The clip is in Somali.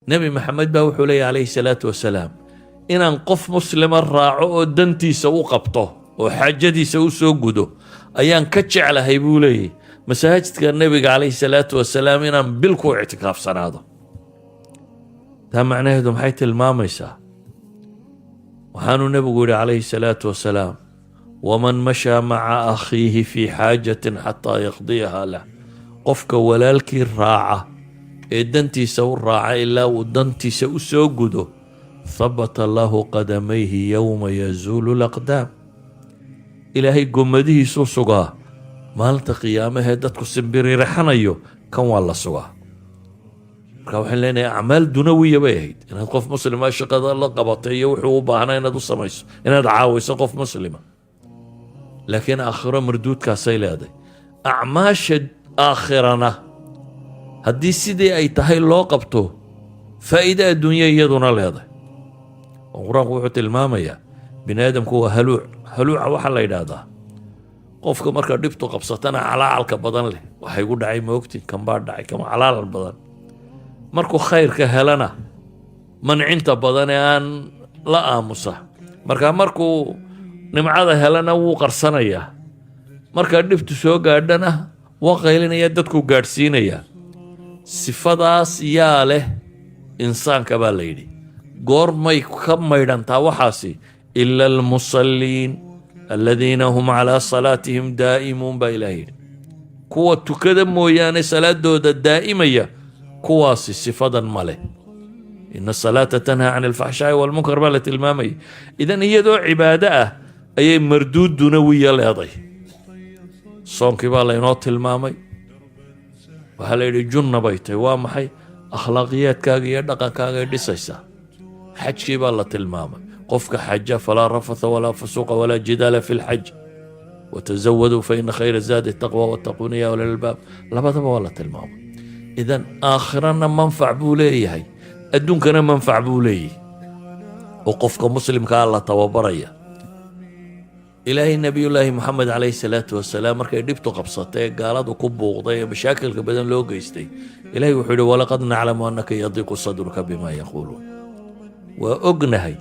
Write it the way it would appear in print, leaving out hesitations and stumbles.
Nebi Maxamed baa wuxuu leeyahy, calayhi salaatu wasalaam, inaan qof muslima raaco oo dantiisa u qabto oo xaajadiisa u soo gudo ayaan ka jeclahay, buu leeyahy, masaajidka Nebiga, calayhi salaatu wasalaam, inaan bil ku ictikaafsanaado. Taa macnaheedu maxay tilmaamaysaa? Waxaanuu Nebigu yihi, calayhi salaatu wasalaam, ومن مشى مع أخيه في حاجة حتى يقضيها له. Qofka walaalkii raaca ee dantiisa u raaca ilaa uu dantiisa u soo gudo, ثبت الله قدميه يوم تزول الأقدام. Ilaahay gomadihiisuu sugaa maalinta qiyaamahee dadku simbiriiraxanayo. Kan waa la sugaa. Marka waxaan leenahay, acmaal dunawiya bay ahayd inaad qof muslima shaqada la qabatay iyo wuxuu u baahnaa inaad u samayso, inaad caawiso qof muslima, laakiin aakhiro marduudkaasay leedahay. Acmaasha aakhirana haddii sidii ay tahay loo qabto, faa'iide adduunya iyaduna leedahay. Oo Qur-aanku wuxuu tilmaamayaa bini aadamku waa haluuc. Haluuca waxaa la yidhaahdaa qofka marka dhibtu qabsatana calaacalka badan leh. "Waxay igu dhacay moogtin, kan baa dhacay," kama calaacal badan. Markuu khayrka helana mancinta badan ee aan la aamusa. Marka markuu nimcada helana wuu qarsanayaa, markaa dhibtu soo gaadhana waa qaylinaya, dadkuu gaadhsiinayaa. Sifadaas yaa leh? Insaanka baa la yidhi. Goormay ka maydhantaa waxaasi? إلا المصلين الذين هم على صلاتهم دائمون, baa Ilaah yidhi. Kuwa tukada mooyaane, salaadooda daa'imaya, kuwaasi sifadan ma leh. إن الصلاة تنهى عن الفحشاء والمنكر baa la tilmaamayay. Idan iyadoo cibaado ah ayay marduud dunawiya leeday. Soonkii baa laynoo tilmaamay. Waxaa la yidhi junna bay tahay. Waa maxay? Akhlaaqiyaadkaaga iyo dhaqankaagay dhisaysaa. Xajkii baa la tilmaamay. Qofka xaja, فلا رفث ولا فسوق ولا جدال في الحج وتزودوا فإن خير الزاد التقوى واتقون يا أولي الألباب. Labadaba waa la tilmaamay. Idan aakhirana manfac buu leeyahay, adduunkana manfac buu leeyahay, oo qofka muslimkaa la tababaraya. Ilaahay Nebiyullaahi Moxamed, calayhi salaatu wasalaam, markay dhibtu qabsatay ee gaaladu ku buuqday ee mashaakilka badan loo geystay, Ilahay wuxuu yihi, ولقد نعلم أنك يضيق صدرك بما يقولون. Waa ognahay.